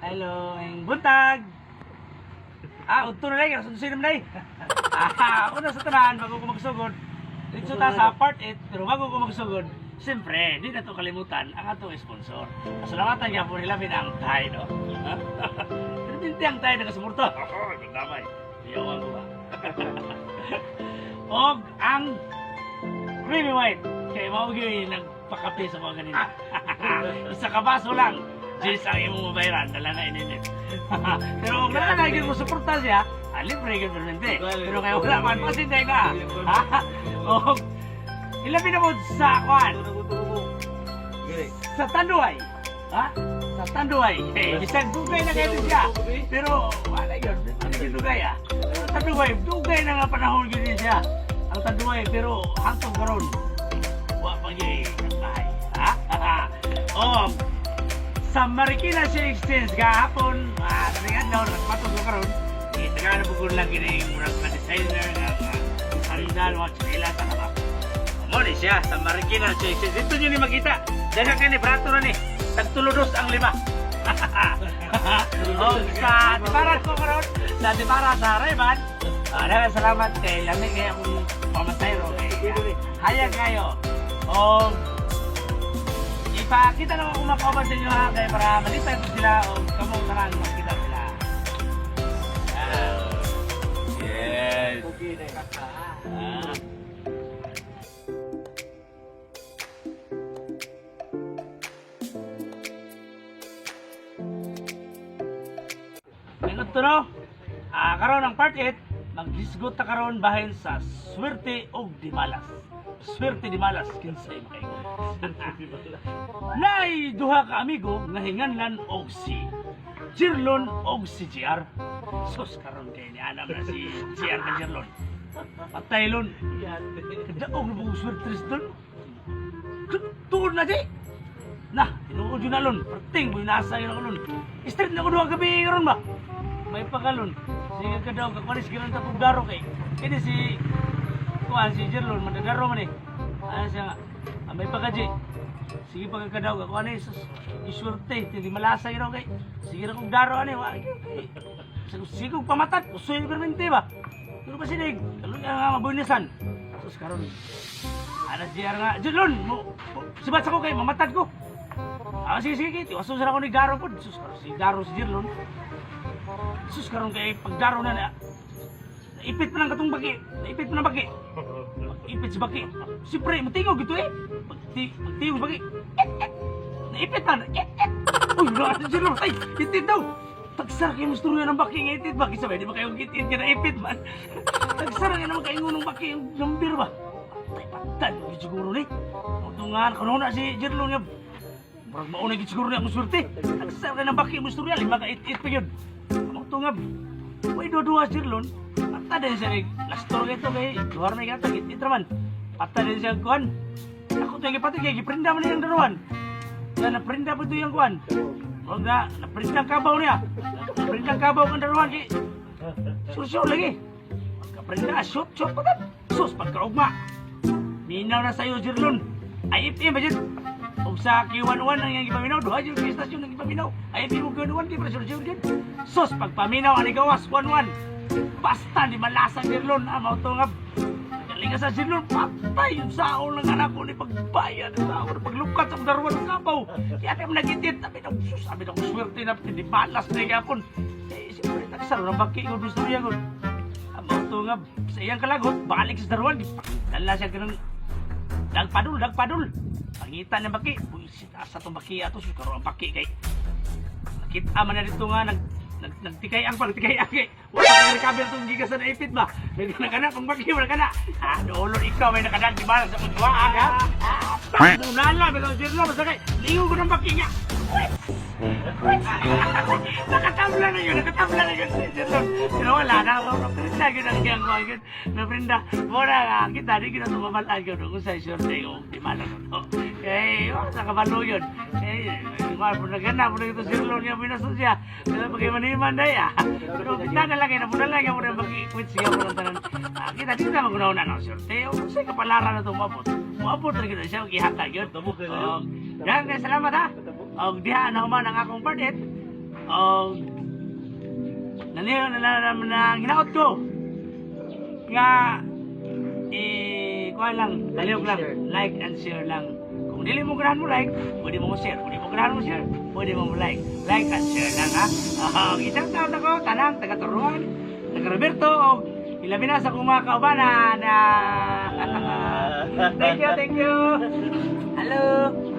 Hello, ing buntag. Ah, udto na lang, sunod na. Ah, ako na sa tanan bago ko magsugod. Dito ta sa part 8, pero bago ko magsugod, siyempre, di na to kalimutan ang atong sponsor. Pasalamatan nga po nila ang Tide, no? Pero hindi ang Tide nakasuporta. Oh, damay. Iyawan ko ba? Og ang Creamy White. Kay mao gyud nagpakape sa mga ganina. Isa ka baso lang. Jis ang imong mabayaran, dala na ininit. Pero kung wala na gyud mo suporta siya, ah, libre gyud permente. Pero kay wala man pasinday ka. Og ilabi na mo sa kwan, sa Tanduay. Ha? Sa Tanduay. Eh, bisag dugay na kayo siya. Pero wala yun. Ano yung dugay ah? Sa Tanduay, dugay na nga panahon yun siya. Ang Tanduay, pero hangtong karon wa pa gyud bahay. Ha? Oh, sa Marikina siya Exchange kahapon, ah, kaning adlaw nagpatog ko karon. Eh, taga na pugod lang gini murag ka designer nga mga sandal, mga tsinelas, ano ba? Mo ni siya sa Marikina siya Exchange. Dito nyo ni makita. Daghang kini brato na ni. Tagtulodos ang lima. Oh, sa Tibaras ko karon, sa Tibaras sa Ray-Ban. Ah, daghang salamat kay lami kay akong pamasayro kay hayag kayo. Og ipakita naman kung makauban sa inyo ha, kay para malipay ko sila o kamong tanan makita sila. Ah. Yes. Ah. Ingot to no? Ah, karon ang part 8, maghisgot ta karon bahin sa swerte og di malas. Swerte di malas kinsay makaingon. Nay duha ka amigo nga hinganlan og si Jirlon og si GR. Sus karon kay ni anam na si GR ka Jirlon. Patay lon. Kadaog na buong swerte doon. Tuod na di. Na, tinuod yun na lon. Perting mo nasa yun ako lon. Street na ko duha gabi karon ba? May pagalon. Sige ka daw, kakwalis ka lang daro kay. Kini si kuan si Jerlon, mandadaro man eh. Ano siya nga, ah, may pagaji. Sige pa ka daw, kakuan eh, sus, iswerte, hindi malasa yun kay. Sige na kong daro ani, wa kay. Sige kong pamatad, usoy ni permente ba? Pero pa sinig, kalun nga mabunisan. Sus karon. Ana siya nga, Jerlon, mo, sibat sa ko kay mamatad ko. Ah, sige, sige, sige, tiwaso sa ako ni Garo po. Sus, karon si Garo si Jerlon. Sus, karon kay pagdaro na na naipit pa ng katong baki. Naipit pa ng baki. Ipit si baki. Siyempre, matingog ito eh. Pagtingog si baki. Et, et. Naipit na. Et, et. Uy, wala si Jerlon. Ay, itit daw. Tagsara kayo masturya ng baki nga itit. Baki sabay, di ba kayo itit ka naipit man? Tagsara kayo naman kayo ng baki yung number ba? Patay, patay. Yung siguro ni. Ito nga, kuno na si Jerlon nga. Murag mauna gid siguro ni akong swerte. Tagsara kayo ng baki mo istorya, lima ka it-it pa yun. Amo to nga. Way duwa Jerlon. Pata din siya kay lastor kay to kay duha may gata it-it raman. Pata din siya kuan. Ako to yung pati kay giprinda man niyang daruan. Na naprinda pa to yung kuan. Huwag na, naprinda ang kabaw niya. Naprinda ang kabaw kang daruan kay sursur lagi. Pagkaprinda, shoot, shoot pa tan. Sus, pagkaugma. Minaw na sa'yo, Jirlon. Ay, ifm ba dyan? Og sa Q11 ang iyang gipaminaw, duha jud kay istasyon ang gipaminaw. Ay, ifm og Q11 kay para sursur gyud. Sus, pagpaminaw ani gawas 11. Basta di malasa Jirlon, ah, mao to nga. Galing ka sa Jirlon, patay yung saon ng anak ko ni pagbayad sa ako, paglukat sa daruan ng kabaw. Kaya kami nagitit, sabi na, sus, sabi na, swerte na, hindi malas na gapon. Eh, siyempre, tagsaro ng baki ko, istorya ko. Amo to nga, sa iyang kalagot, balik sa daruan, dala siya ganun. Dagpadul, dagpadul. Pangita ng baki. Uy, asa tong baki ato, sus, karon ang baki kay. Nakita man na dito nga, nagtikay ang pagtikay ang kay. Wala kang recover tong gigas sa naipit ba? Nagkana pang baki wala kana. Ah, doolon ikaw may nakadag di ba sa pagduaan ha? Ah, munala bitaw sirlo basta kay lingon ko ng baki nga. Nakatabla na yun, nakatabla na yun si Jerlon. Pero wala na ako, naprinda yun ang iyang ko. Yun, naprinda. Mura nga, kita, di kita tumabalaan yun. Kung sa swerte ko, di malang no. Eh, wala sa kabalo yun. Eh, wala po nagana, po nagito si Jerlon niya, pinasun siya. Pero pag-iman-iman na ya. Pero kita na lang, na lang, mo na mag-quit siya po ng tanan. Ah, kita, di kita magunaw na ng swerte. O, sa kapalaran na tumabot. Muabot na kita siya, ihatag yun. Oh, yan, guys, salamat ha. Og diha na human ang akong part. Og naniyo na na na hinaot ko nga i kuan lang, palihog lang, like and share lang. Kung dili mo ganahan mo like, pwede mo mo share. Kung di mo ganahan mo share, pwede mo mo like. Like and share lang, ha. Ah, isang taon ako, tanang taga-Turuan, taga Roberto, og ilabi na sa akong mga kaubanan na. Thank you, thank you. Hello.